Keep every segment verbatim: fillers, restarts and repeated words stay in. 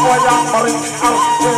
Wayang paring arsa.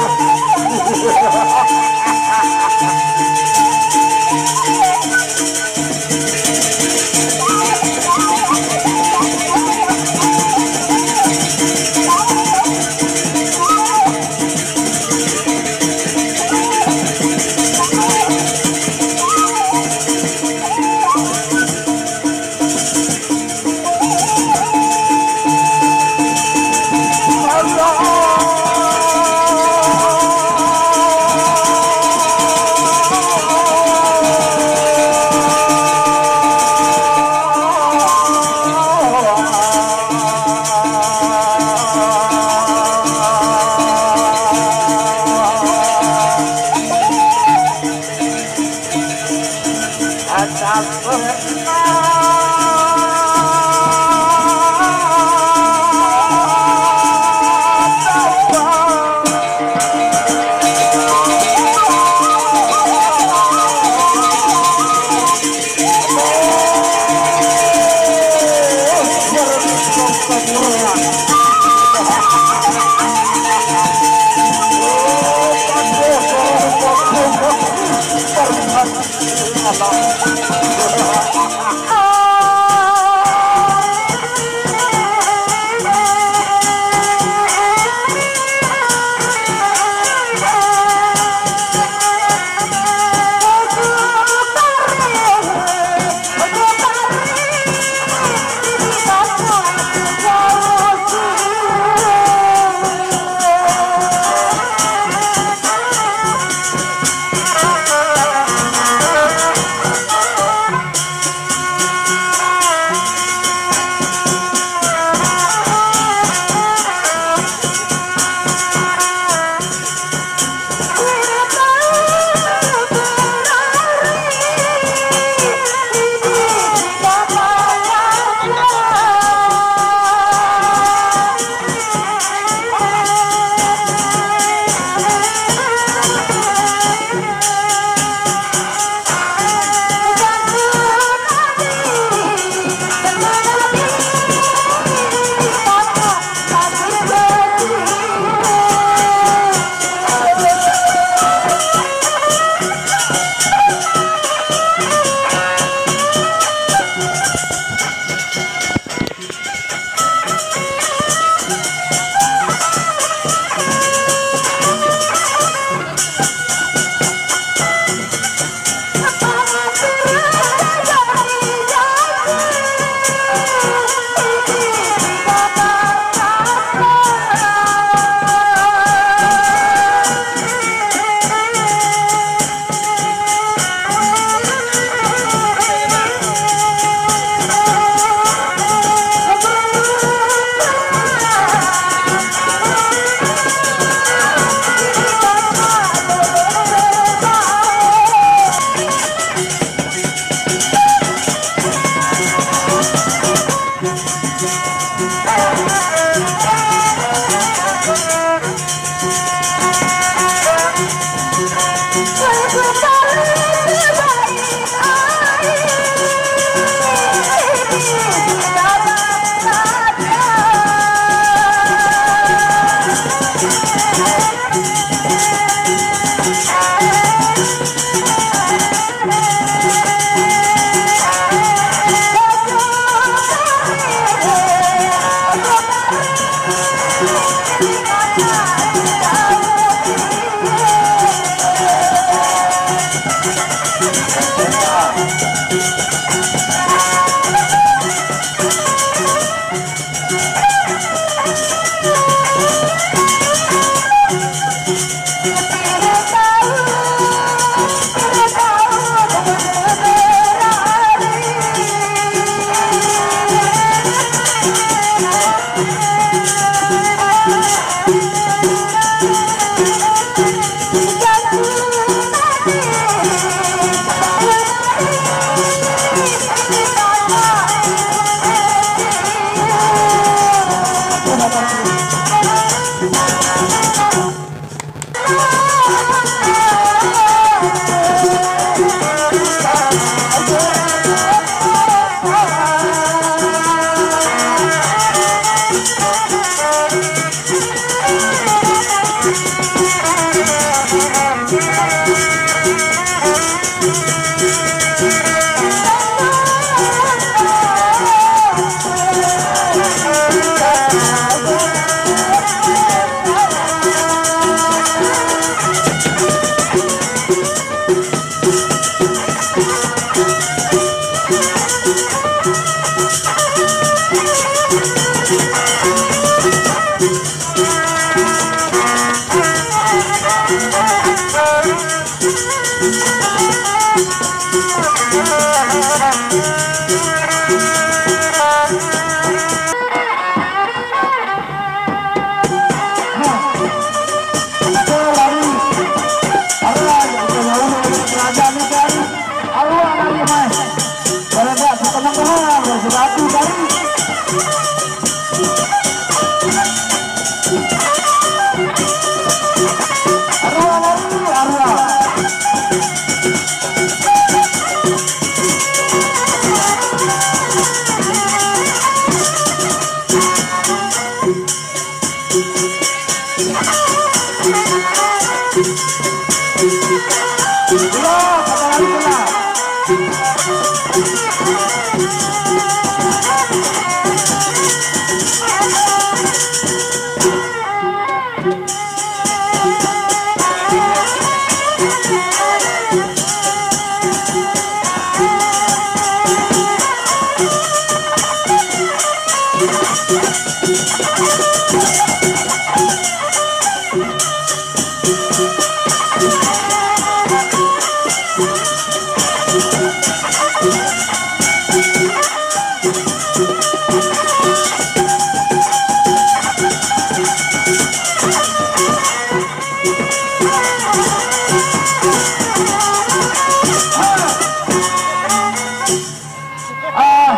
Ah,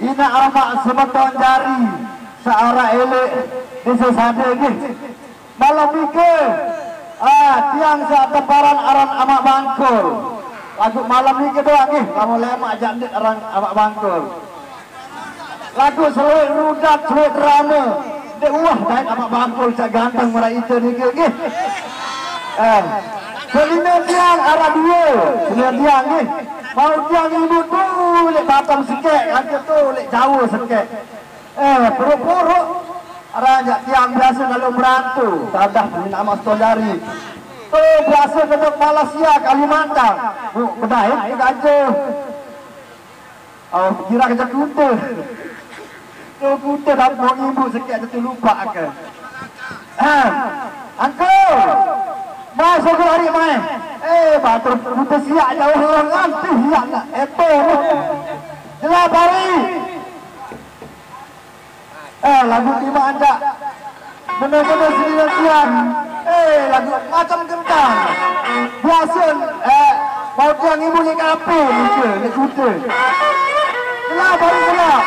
ina amak semeton jari searah elek di sesade nggih. Malam nike, ah, tiang sak teparan aran Amak Bangkol. Laguq malam nike doang nggih, lamun lemaq jaq ndeq aran Amaq Bangkol. Laguq seluit rudat, seluit rame, ndeq uwah dait Amaq Bangkol saq ganteng maraq ite nike nggih. Eh, senine tiang araq due, senine tiang nggih. Mauq tiang ibu tu leq Batam sekeq, kance tu leq Jawe sekeq. Eh, puruk-puruk. Araq jaq tiang biase lalo merantau, tadah peminaq amaq seton jari. Tu biase kedok Malaysia, Kalimantan. Bu, bedait ke kance. Oh, kira ke Jakarta. Tu kute dah mau ibu sekeq tu lupaq ke. Ah, angko. Mai sogo ari mai. Eh, batur putih siak jauh orang anti siak nak. Eto. Jelas hari. Eh, lagu timaq anjak. Bener-bener seni latihan. Eh, lagu macam kentang. Biasa, eh, bau tiang ibu ni kape, ni ke, ni kute. Gelap, baru gelap.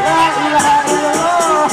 La ilaha illallah.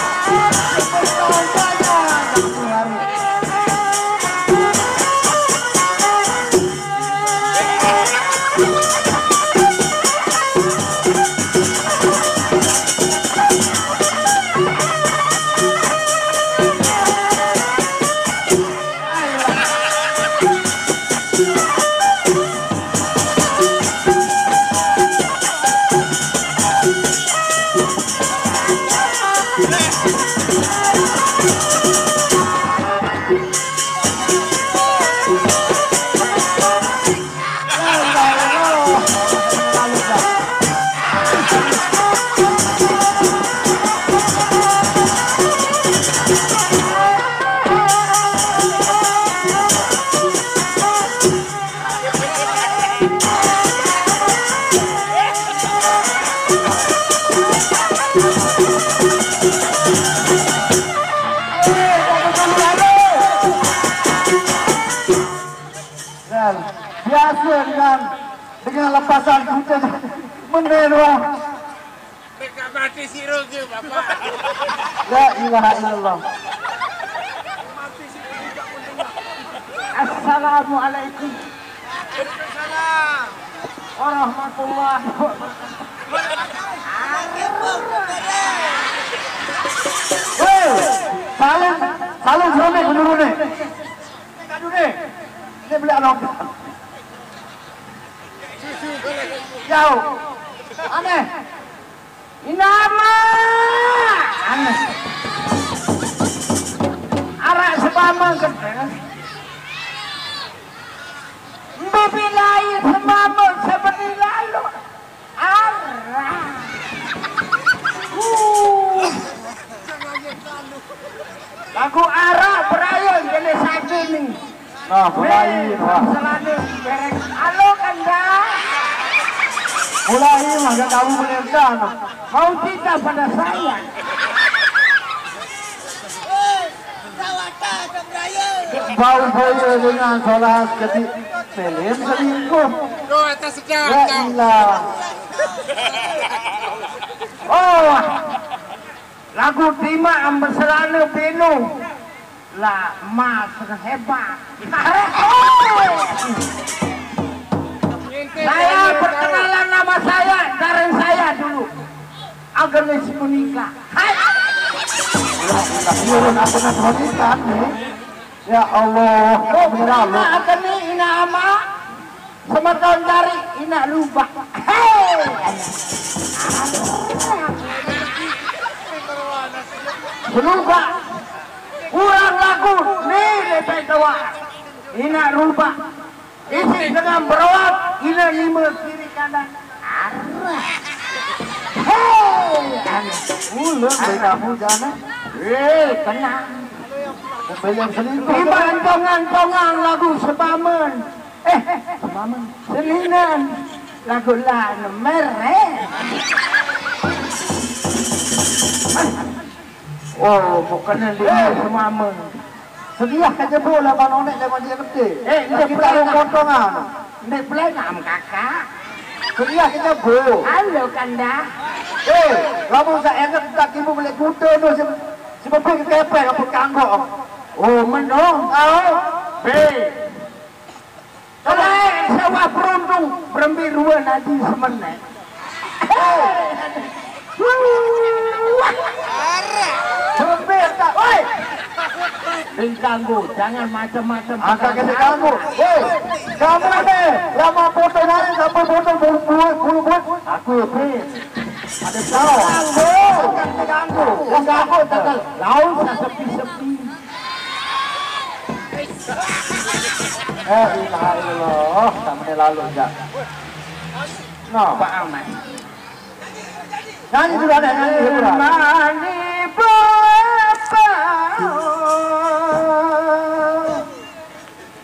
Dan biasa dengan, dengan lepasan kita menero. Mereka mati si Roger, Bapak. La ilaha illallah. Assalamualaikum. Waalaikumsalam. Warahmatullahi wabarakatuh. Hei, saling, saling serumit menurun nih. Aduh nih. Ini beli alok. Jauh. Aneh. Inama. Aneh. Arak sebama ke. Mbibi lain semama seperti lalu. Arak. Uh. Lagu arak beraye jenis satu ni. Nah, mulai, wah. Selalu bereng. Halo, Kanda. Mulai, mah, gak tahu menentang. Mau cinta pada saya. Bau boye dengan solah jadi film selingkuh. Tuh, itu sedang, ya, tuh. Ilah. Oh, lagu terima ambeselana penu. Lah, mas hebat. Saya perkenalan nama saya, dari saya dulu. Agnes Monica. Hai. Iya, iya, iya, aku nak wanita nih. Ya Allah, oh, kamu lalu. Agnes, ina ama, semeton dari ina rubah. Hei. Berubah. Kurang lagu, nih, lepek doa. Ina rubah. Isi dengan berawat, ina lima kiri kanan. Arah. Hei, aneh. Ulah, baik aku jangan. Eh, tenang. Mobil yang selingkuh. Tiba entong-entongan lagu sebamen. Eh, sebamen. Selinan. Lagu lan mereh. Oh, bukannya dia semama. Sedia kerja bola bang onek lewat dia gede. Eh, dia kita pelai nak potongan. Dia pelai nak sama kakak. Sedia kerja bo. Halo, Kanda. Eh, kamu usah ingat tak ibu boleh kuda tu si, si bebek kepek apa kanggok. Oh, mendong. Tahu? Be. Selain sawah peruntung, berembi rua nadi semenek. Berembi tak, oi! Ding kanggo, jangan macam-macam. Angkat ke kanggo. Woi, kamu ni, lama foto nari, sampai foto bulu-bulu, bulu-bulu. Aku ya, Pin. Ada tahu. Kanggo, bukan kanggo. Yang kanggo, tegal. Laut sepi-sepi. Eh, ilaha illallah, tak menelalu jak. No. Pak Ahmad. Nyanyi dulu, ada nyanyi dulu. Mani bapa.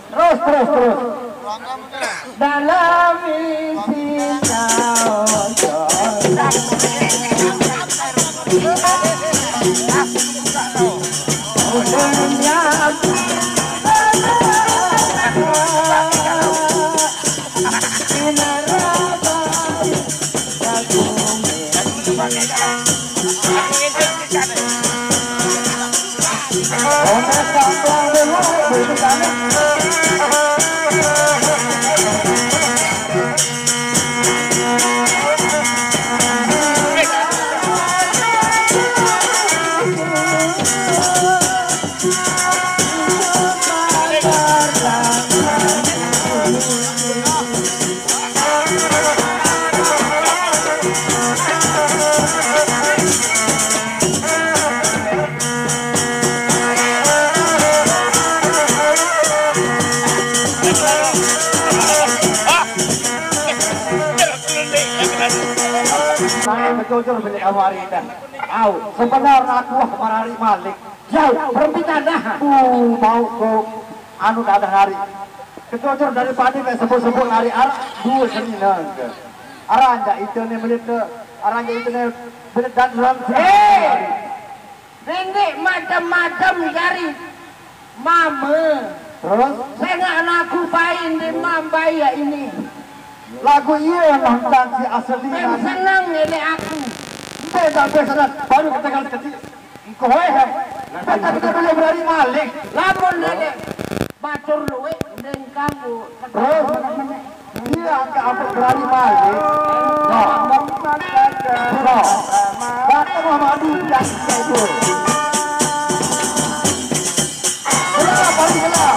Terus, terus, terus. Dalam isi daun. Jujur bilik kamu hari ini. Au, sebenarnya aku wah merari malik. Jauh, berempitan dah. Uh, mau ke anu dah ada hari. Kejujur daripada kayak sebut-sebut hari arak dua seni nangka. Aranjak itu ni milik ke, aranjak itu ni milik dan dalam. Eh, pendek macam-macam jari. Mama. Terus? Sengak lagu bain di mambai ya ini. Lagu iya nonton si asli. Yang senang ini aku. Entah tak apa sana. Baru kita kali kecil. Engkau eh. Tapi kita boleh berani malik. Lamun nenek bacur luwe, nengkang bu. Terus? Iya, angkat apa berani malik. Nah. Nah. Datang sama Adi dan Saiful. Gelap, paling gelap.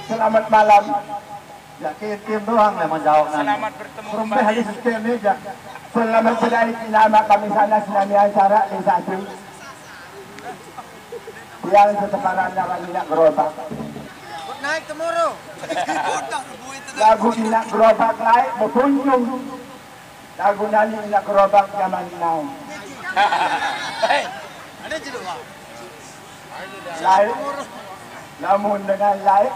Selamat malam. Ya, ke tim doang lah menjawab nanya. Selamat bertemu kembali. Selamat beralih nama kami sana, sinami acara di satu. Biar seteparan dapat minyak gerobak. Naik temurun. Lagu minyak gerobak naik berkunjung. Lagu nani nak gerobak zaman now. Lain, namun dengan lain,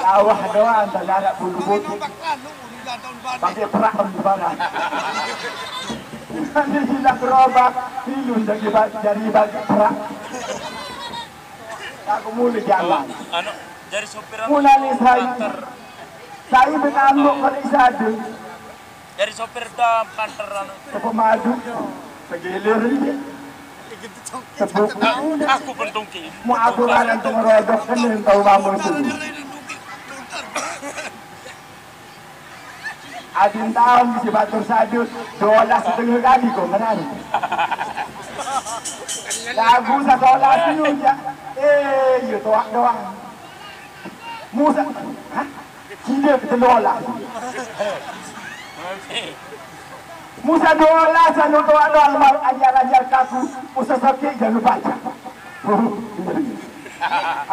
sawah doang, tak ada bulu-bulu. Pakai perang di mana? Nanti sila gerobak, ilun lagi ba-, jadi bagi perak. Aku mulai jalan. Anu, jadi sopir. Mulai saya. Saya berambut kalau isadu. Jadi sopir dah kantor anu. Tepuk madu. Segilir ini. Tepuk. Aku bentuk ki. Mau aku ada tengah rodok kan yang tahu bangun tu. Adin tahu si batur sadut, dolas setengah kali kau menari. Lagu sekolah tu ya. Eh, ya toak doang. Musa, hah? Sida kita dolas. Musa dolas anu toak doang mau ajar-ajar kaku. Musa sakit jangan baca.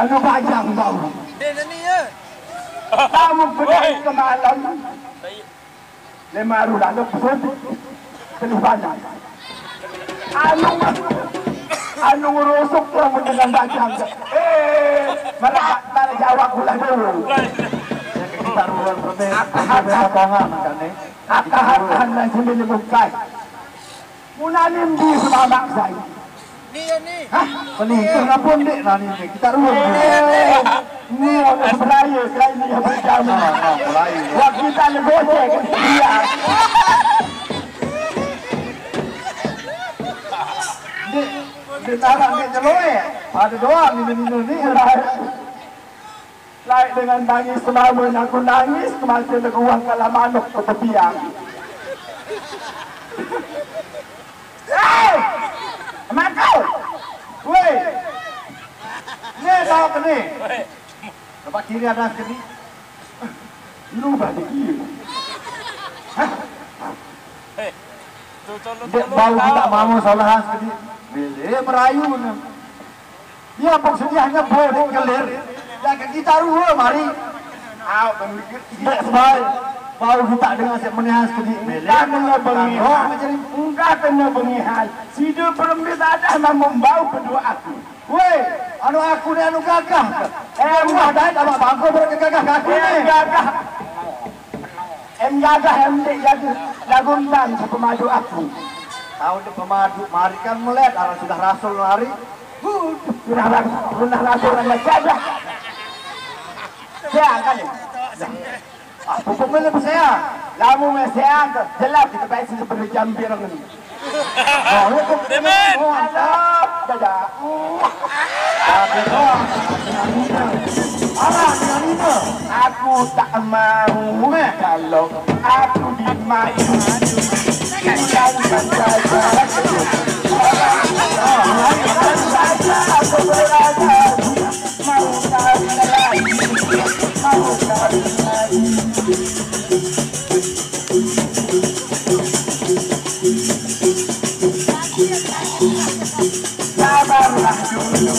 Anu bajang bau. Dia ni ya. Kamu pergi ke malam. Lemaru lalu pesuti. Penuh banyak. Anu, anu ngerusuk lah menjelang bajang. Eh, malah, malah jawab pula dulu. Kita ruang permen. Apa hak? Apa hak? Apa hak? Apa hak? Munani ndi semamak sai. Ni, ni. Hah? Ni, kenapa ndik nani ni? Kita ruang. Eh, ni orang seberaya, saya ni yang berjamu. Nah, nah, mulai. Wah, kita negosiasi dia. Ndik, ndik tarak, ndik jeloe. Ada doang ni, ni, ni, ni. Lain dengan tangis selama aku nangis, kematian aku uang kalah manuk ke tepian. Hei! Makau! Woi! Ni tahu ke ni? Nampak kiri ada sekali. Lu balik kiri. Hah? Hei, tu colok. Dek bau kita mau salah sekali. Beli merayu ni. Dia pun sediahnya boleh kelir. Jaga kita dua mari. Au, pemikir. Tidak sebai. Bau kita dengan asyik menihas ke di. Enggak kena bengihan. Enggak kena bengihan. Sida perempuan ada membawa berdua aku. Woi, anu aku ni anu gagah. Eh, rumah dah tak bangku bergagah kaki ni. Gagah. Em jadah em dek jaga lagu entang sepemadu aku. Tahu dek pemadu, mari kan melihat orang sudah rasul lari. Huh, sudah rasul, sudah rasul orang jadah. Siang kan? Ah, pupuk mana saya? Lamu meh siang tu, jelas kita baik sini berjam birang ni. Demen. Alah, dada. Alah, aku tak mau kalau aku dimadu. Bukan saja aku berada, mau kawin lagi, mau kawin lagi. Sabarlah dulu.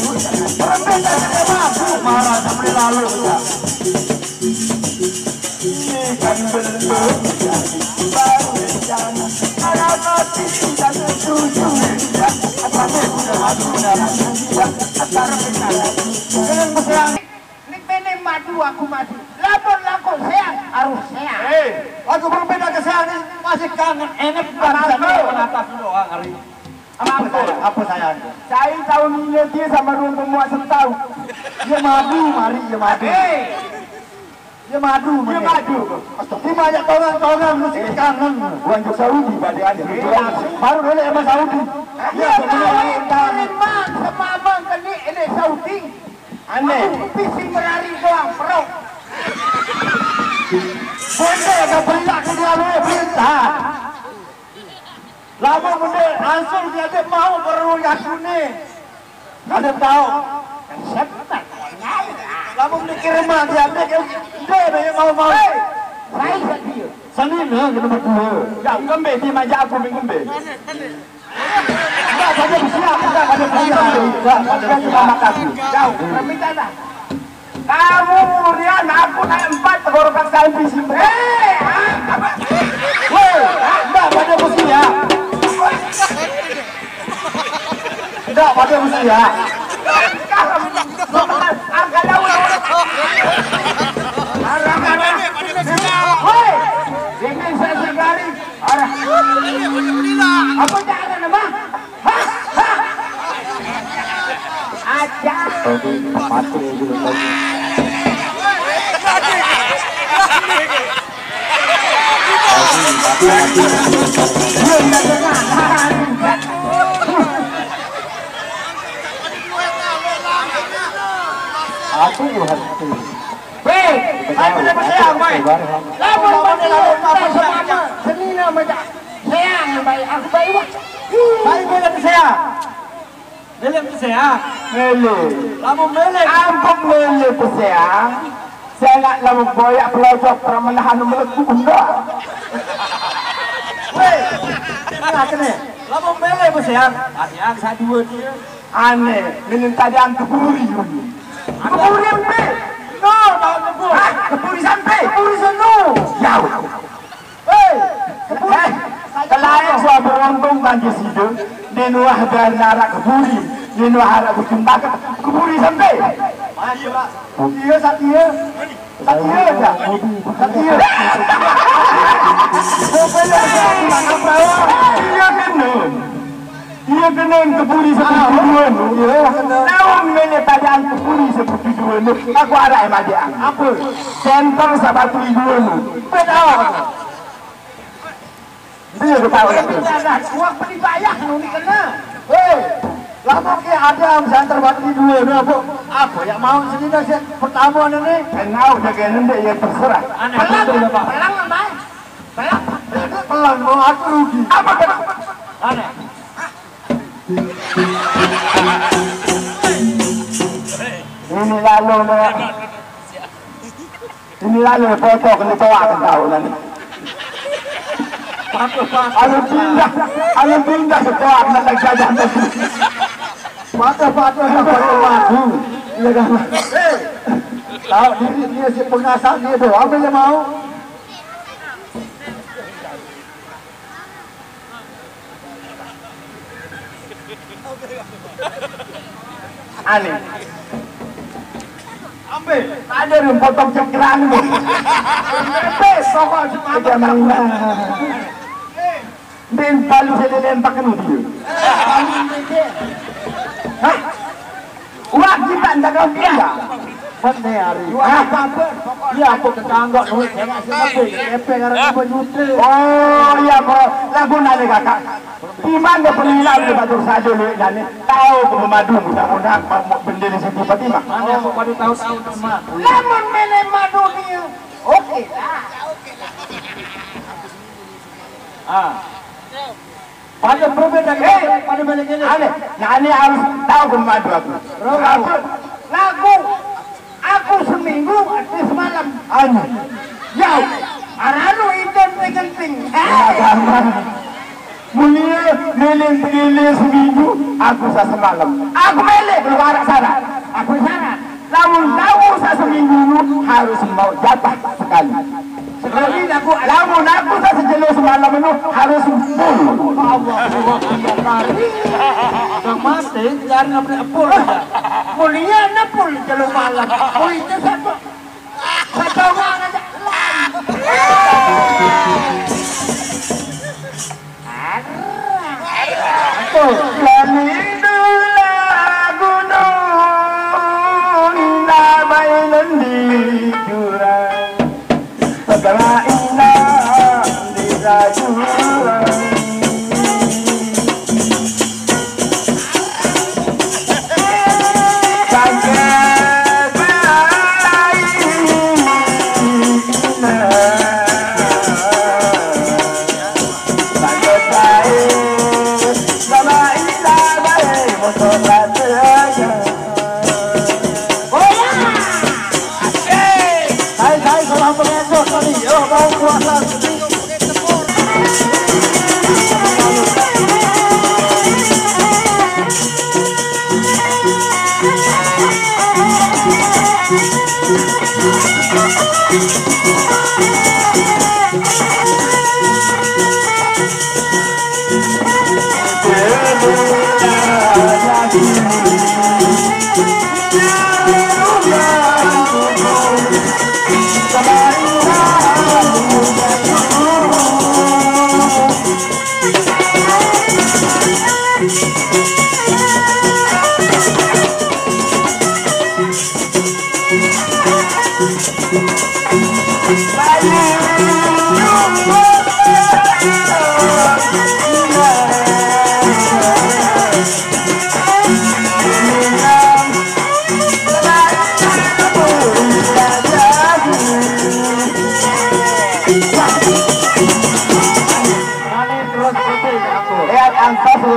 Marah tak boleh lalu. Ini kan belum jadi, baru rencana. Kalau kau tidak setuju, apa pun aku nak. Asal rencana. Dengan berperang. Ni bini madu aku madu. Lamun laku sehat, harus sehat. Eh, aku berbeda ke sehat ni, masih kangen enak bangsa ni. Apa sayang? Apa sayang? Saya tahu nilai dia sama ruang pemuat setau. Dia madu, mari dia madu. Eh. Dia madu, dia madu. Dia banyak tongang-tongang mesti kangen. Bukan ke Saudi, pada ada. Baru boleh sama Saudi. Dia benar. Terima semamang kena ini Saudi. Aneh. Aku pisi merari doang, perut. Benda dah berilak ke dia, lu perintah. Lama benda langsung dia ada mau baru aku ni. Ada tahu. Siapa tak kenal? Lama benda kira mah dia ada, dia, dia mau, mau. Hei, saya dia. Seni ni, kena berdua. Ya, kembe, dia majak aku, kembe. Enggak pada bersiap, enggak pada bersiap. Enggak pada bersiap. Jauh, minta dah. Kamu Rian, aku naik empat, tenggorokan saya di sini. Eh, apa? Woi, enggak pada bersiap. Enggak pada bersiap. Angkat daun. Arah mana? Woi, ini saya segari. Arah. Mati dulu lagi. Aku juga hati. Weh, ayo kita berseang, weh. Lawan, lawan, lawan, lawan, lawan. Seni nama jak. Seang, baik. Aku baik, wah. Baik, boleh berseang. Melek peseang. Melek. Lamun melek. Ampun melek peseang. Saya nak lamun boyak pelocok permenahan melebu enggak. Weh, ini apa nih? Lamun melek peseang. Peseang sadua dia. Aneh, minum tadi keburi. Keburi empe. No, tahu keburi. Hah? Keburi sampai. Keburi sono. Jauh. Hei, eh, kelain suah beruntung kan di situ, nenuah dan narak keburi, nenuah arak bujung bakat, keburi sampai. Iya, satia. Satia aja. Satia. Iya, benar. Iya, kena keburi seperti dua tu. Iya, kena. Namun, mele pada keburi seperti dua tu. Aku ada yang ada. Apa? Center sabatu dua tu. Betul. Dia tahu. Dia dah kuat beli bayar ni kena. Hei, lama ke ada yang center sabatu dua tu apa? Apa yang mau sini dah siap pertama ni ni? Kenal jaga nanti ya terserah. Anak betul ya, Pak. Pelang, Pak. Pelang. Pelang mau aku rugi. Apa kena? Anak. Ini lalu dah. Ini lalu foto kena toa kan tahu nanti. Alu pindah, alu pindah sekolah kena tak jajan. Patah-patah tak patah lagu. Iya kan? Eh, tahu diri dia si pengasal dia tu. Apa dia mau? Aneh. Ambil. Ada yang potong cengkerang tu. Ambil, pokok semangat. Dia main. Dia palu saya lempak ni dia. Hah? Wah, kita ndak kau dia. Mana hari? Wah, apa-apa. Iya, apa tetangga duit saya masih lebih. Kepeng orang lima juta. Oh, iya, bro. Lagu nale kakak. Timan dia perlu hilang dia batur saja duit dan ni. Tahu ke memadu mudah-mudahan bendera Siti Fatimah. Mana aku pada tahu-tahu nama. Lamun mele madu dia. Oke lah. Ah. Pada berbeda, eh, pada balik ini. Aneh. Nah, ini harus tahu ke madu aku. Tahu. Aku, lagu aku seminggu, aku semalam. Aneh. Ya, aranu itu penting. Agama. Mulia, melin, melin seminggu, aku sesemalam. Aku melin, belum ada syarat. Aku syarat. Lamun tamu sa seminggu harus mau jatah sekali. Sekali aku, lamun aku sa sejelo semalam itu harus full. Allah, Allah, Allah. Udah mati, jangan ngambil full. Mulia na full jelo malam. Oh, itu satu. Satu orang aja. Kami dula gunung, damai lendi jurang. Segala indah di jurang.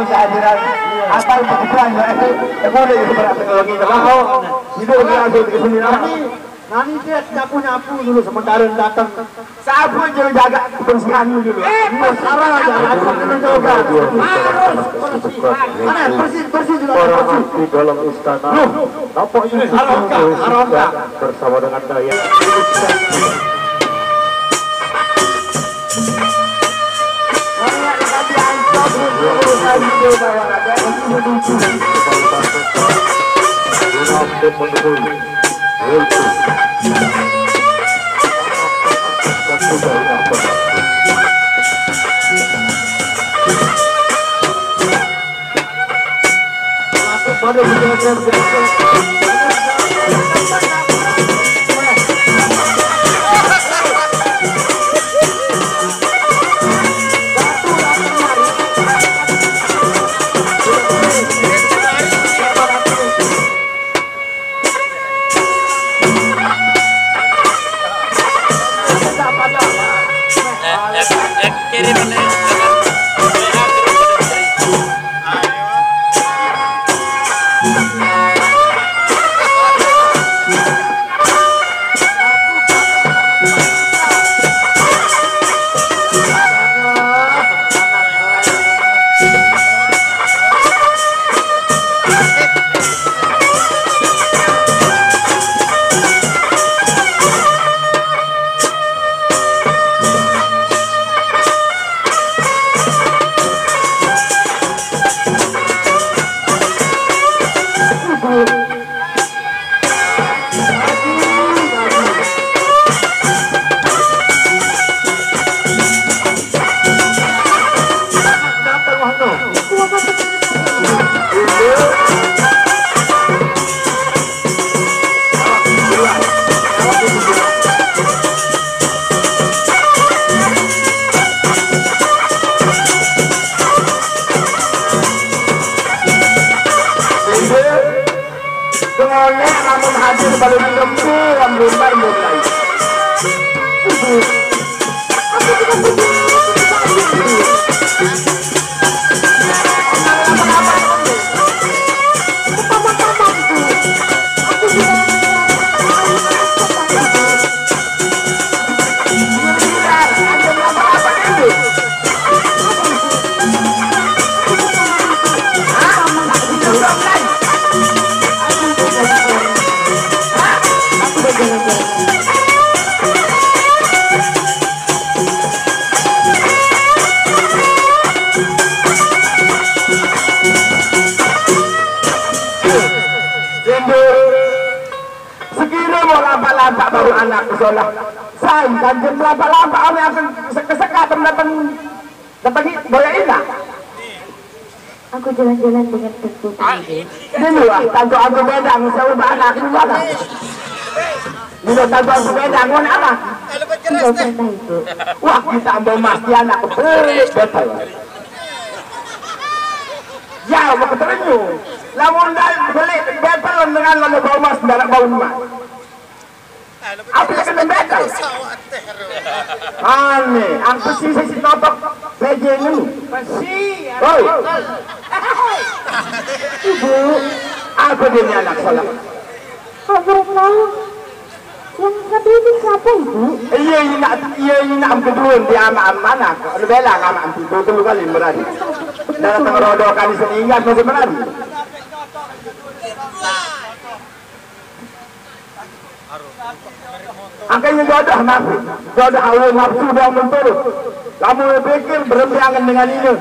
Kehadiran apa yang kebetulan ya, eh, eh, boleh gitu, berarti kalau gitu. Oh, itu dia langsung ke sini lah. Nani dia nyapu-nyapu dulu sementara datang. Siapa yang jaga kebersihan dulu? Eh, bersara aja, aku kena jaga. Harus bersih. Mana bersih, bersih dulu, orang bersih. Di dalam istana. Loh, tampaknya Arongka, Arongka. Bersama dengan Daya. Eh, eh, eh, kirim ini. Kengolek namun hadir balik lembu, lembu, lembu. Sekira mau lampak-lampak baru anak ke sekolah. Sai, kanjeng lampak-lampak, kami akan seka-seka datang, datang boya ina. Aku jalan-jalan dengan Tengku Panji. Dulu ah, tantu aku bedang, saya ubah anak dulu lah. Dulu tantu aku bedang, mana anak? Tidak pernah itu. Wah, kita ambil mas di anak, betul. Ya, mau keterenyu. Lamun dah beli betel dengan lalu bau mas, ndak bau mas. Apa yang kena betel? Aneh, aku sih sih totok. Bejeng ini. Besi. Oh. Ibu, apa dia ni anak salah? Kok belum tahu? Yang satu itu siapa, Ibu? Iya, ina, iya, ina kedua di anak mana? Kalau bela anak itu dulu kali berani. Dalam rodo kali sehingga masih berani. Angkanya jodoh nafsu, jodoh hawa nafsu dah menturut. Kamu pikir berembiangan dengan ini.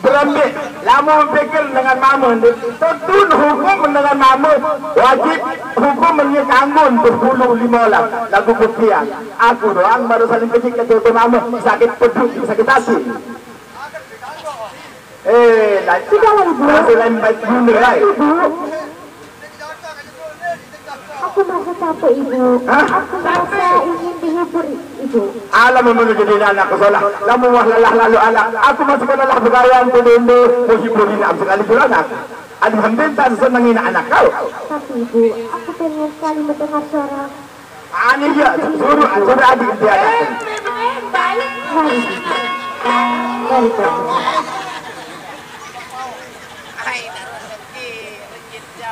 Berembe, lamun pikir dengan mama, tetun hukum dengan mama, wajib hukum menyekanggun berpuluh lima orang. Lagu buktian, aku doang baru saling kecil kecil tu mama, sakit pedut, sakit hati. Eh, lagi sudahlah, Ibu. Lain baik guna, eh. Ibu. Aku merasa capek, Ibu. Hah? Aku merasa ingin dihibur, Ibu. Alah, memang jadi anak sekolah. Lama wah lelah lalu anak. Aku masih kena lah pegawai tu dulu. Mau hibur anak sekali pula anak. Ada hambin tak senangin anak kau. Tapi, Ibu, aku pengen sekali mendengar suara. Ani dia suruh suruh adik dia. Mari. Mari, Pak.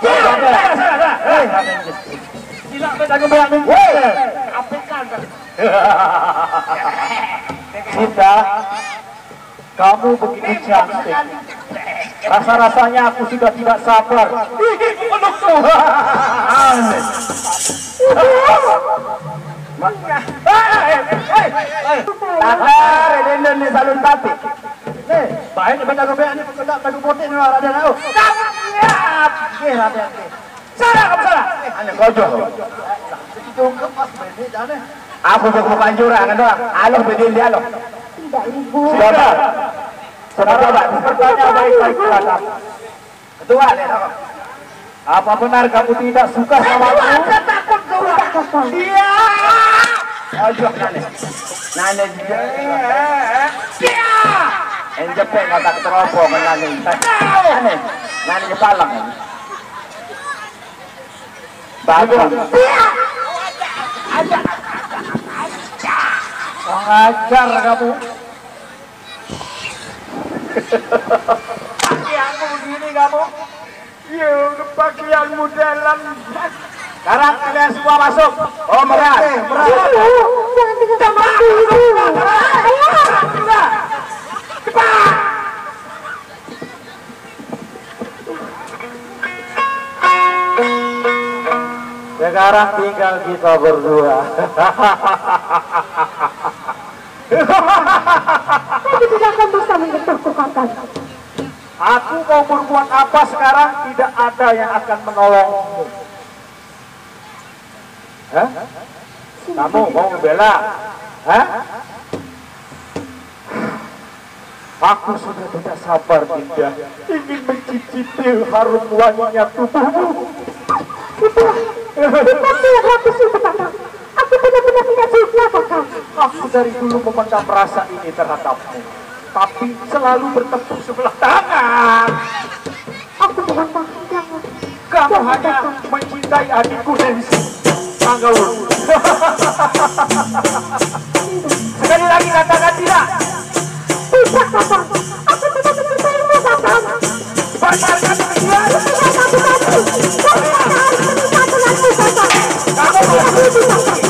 Sila, sila, sila. Sila, sila. Sila, sila. Woi. Apikkan. Cinta, kamu begitu cantik. Rasa-rasanya aku sudah tidak sabar. Gigi peluk Tuhan. Benda rubek ni, benda baju putih ni, Raden. Oh, kamu, ya, eh, Raden. Salah, kamu salah. Eh, hanya kau jual. Itu ke pas benda dah ni. Aku bukan jurang kan, doang. Aloh bedil dia, aloh. Tidak, Ibu. Sudah, Pak. Sudah, Pak. Bertanya baik-baik terhadap ketua ni, tau. Apa benar kamu tidak suka sama aku? Aku takut kau. Iya. Aduh, nane. Nane juga. Iya. Yang jepit kau tak teropong, nane. Nane. Nane kepala. Bagus. Iya. Mengajar kamu. Pakaianmu begini kamu. Iya, pakaian modelan. Sekarang kalian semua masuk. Oh, merah. Oke, merah. Jangan tinggalkan aku, Ibu. Cepat. Sekarang tinggal kita berdua. Aku tidak akan bisa menyentuhku, Kakang. Aku mau berbuat apa sekarang, tidak ada yang akan menolongmu. Hah? Kamu mau membela? Hah? Aku sudah tidak sabar, Dinda, ingin mencicipi harum wanginya tubuhmu. Itulah, itulah ratu itu, Kakang. Aku benar-benar tidak suka, Kakang. Aku dari dulu memendam rasa ini terhadapmu, tapi selalu bertepuk sebelah tangan. Aku mohon, Kakang, jangan. Kamu hanya mencintai adikku, Dewi Sri Manggawur. Sekali lagi katakan tidak. Tidak, Kakang. Aku tidak mencintaimu, Kakang. Batalkan pilihan. Tidak, Kakang. Aku tidak harus menikah denganmu, Kakang. Aku tidak setuju, Kakang.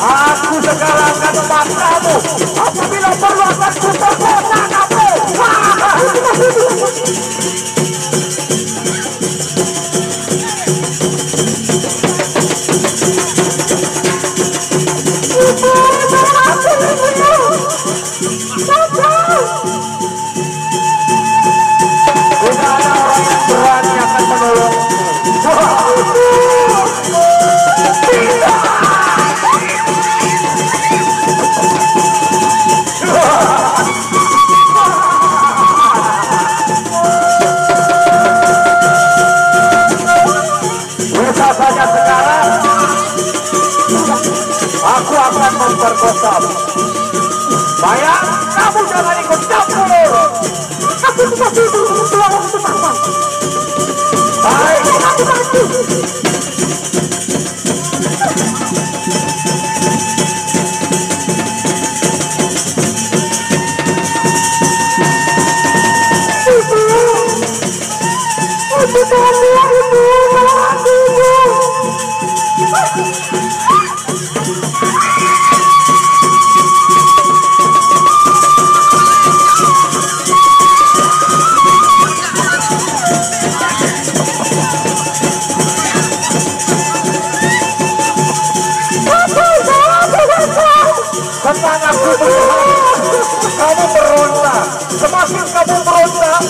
Aku sekarang akan memaksamu. Apabila perlu akan kuperkosa kamu. Tidak ada orang yang berani akan menolongmu. Bisa saja sekarang aku akan memperkosamu. Bayang, kamu jangan ikut campur. Aku tidak bisa bertualang sekarang. Baik. Aku mati. Ibu, ibu, tolong, Ibu, tolong aku, Ibu. Senang aku melihat kamu berontak. Semakin kamu berontak,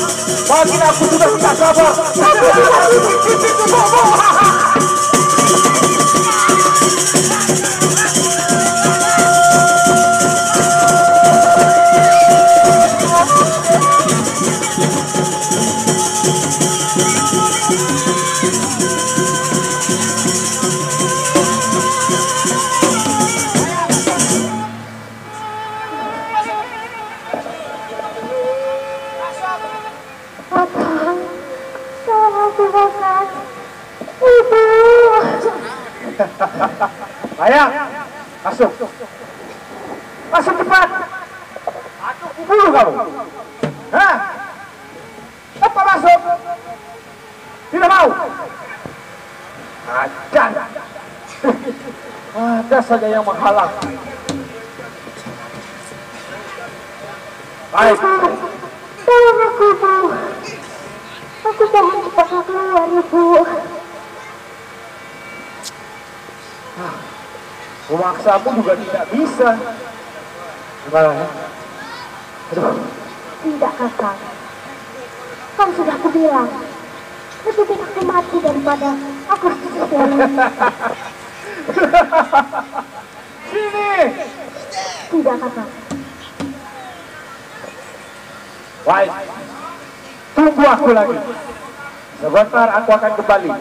makin aku sudah tidak sabar. Kakang, tolong aku, Kakang. Ibu. Ayo, masuk. Masuk cepat. Aku bunuh kamu. Hah? Apa masuk? Tidak mau. Ajar. Ada saja yang menghalang. Baik. Tolong aku, Bu. Aku mohon cepatlah keluar, Ibu. Memaksamu juga tidak bisa. Gimana ya? Aduh. Tidak, Kakang. Kan sudah kubilang, lebih baik aku mati daripada aku harus disesali. Sini. Tidak, Kakang. Baik. Tunggu aku lagi. Sebentar aku akan kembali.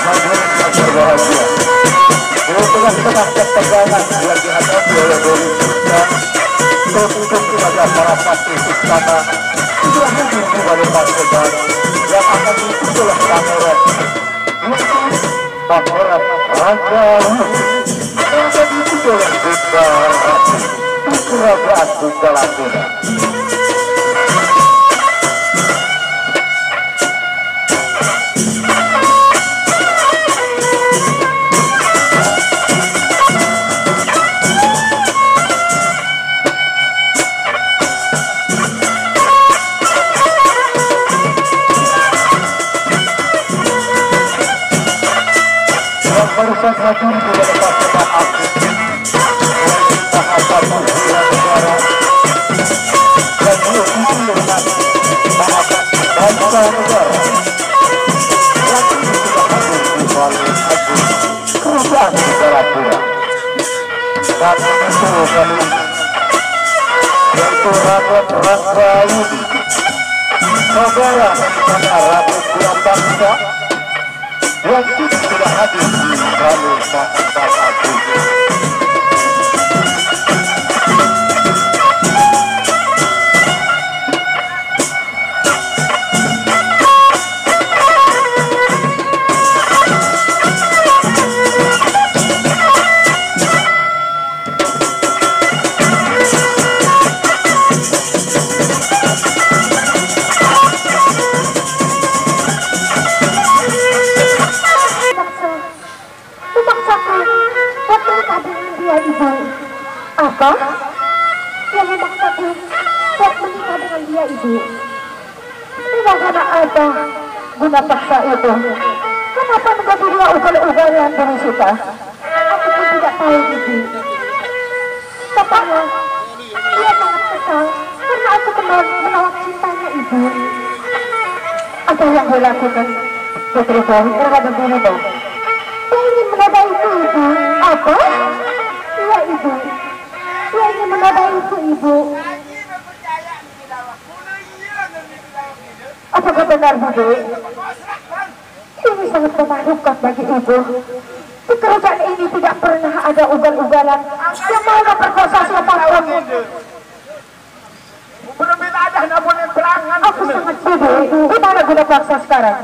Hadirin yang berbahagia, di tengah-tengah ketegangan yang dihadapi oleh Dewi Sinta, tertutup kepada para patih istana, sudah hadir di balai paseban yang akan diikuti oleh pangeran, yaitu pangeran Raja Wu, yang akan diikuti oleh Bunda Ratu di kerajaan Bunda Lantera. Yang barusan hadir di dalam pasangan Agus, salah satu negara, dan diikuti oleh bangsa negara yang sudah hadir di Bali Agus, kerajaan Negara Pura. Dan menyusul kali ini, yaitu Raden Rangga Widi, saudara daripada Raden Bulan Bangsa, yang kini sudah hadir di Balai Paseban Agung. Memaksaku buat menikah dengan dia, Ibu. Apa? Dia memaksaku buat menikah dengan dia, Ibu. Tidak karena apa guna paksa itu. Kenapa menjadi dua ugal-ugalan, Dewi Sita? Aku pun tidak tahu, Bibi. Pokoknya, dia sangat kesal karena aku menolak, menolak cintanya, Ibu. Apa yang dia lakukan, putriku, terhadap dirimu? Dia ingin menodaiku, Ibu. Apa? Iya, Ibu. Dia ingin menodaiku, Ibu. Apakah benar, Bibi? Ini sangat memalukan bagi Ibu. Di kerajaan ini tidak pernah ada ugal-ugalan yang mau memperkosa siapapun. Aku sangat bingung. Di mana guna paksa sekarang?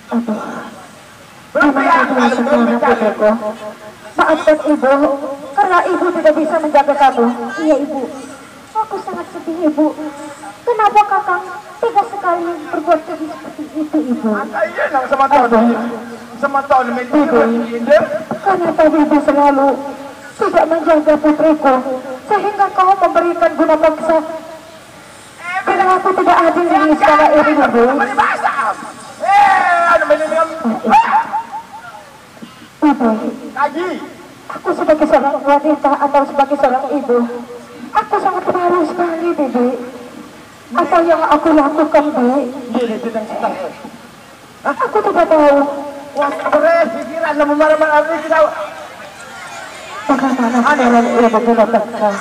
Aduh. Di mana guna sekarang, putriku? Maafkan Ibu, karena Ibu tidak bisa menjaga kamu. Iya, Ibu. Aku sangat sedih, Ibu. Kenapa Kakang tega sekali berbuat keji seperti itu, Ibu? Maka iya nang semeton. Aduh. Semeton Bibi, karena tadi Ibu selalu tidak menjaga putriku, sehingga kau memberikan guna paksa. Karena aku tidak hadir di istana ini, Ibu. Eh, anu, ini, ini, Ibu, aku sebagai seorang wanita atau sebagai seorang ibu, aku sangat malu sekali, Bibi. Apa yang aku lakukan, Bi? Aku tidak tahu. Wah, beres pikiran, lamun marah-marah ini kita. Bagaimana sekarang ibu tidak teka?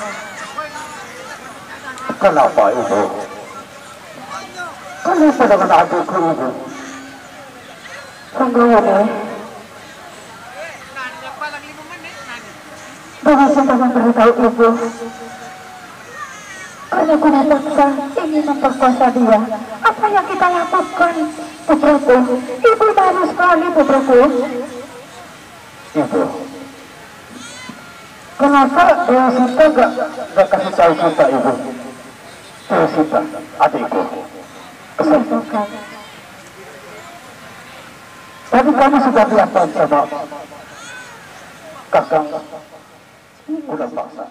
Kenapa, Ibu? Kenapa dengan adikku, Ibu? Sungguh ini, Dewi sudah memberitahu ibu. Karena Kuda Paksa ingin memperkosa dia. Apa yang kita lakukan, putraku? Ibu malu sekali, putraku. Ibu, kenapa Dewi Sinta gak, gak kasih tahu kita, Ibu? Dewi Sinta, adikku. Iya, Kakang. Tadi kamu sudah diantar sama Kakang Kuda Paksa.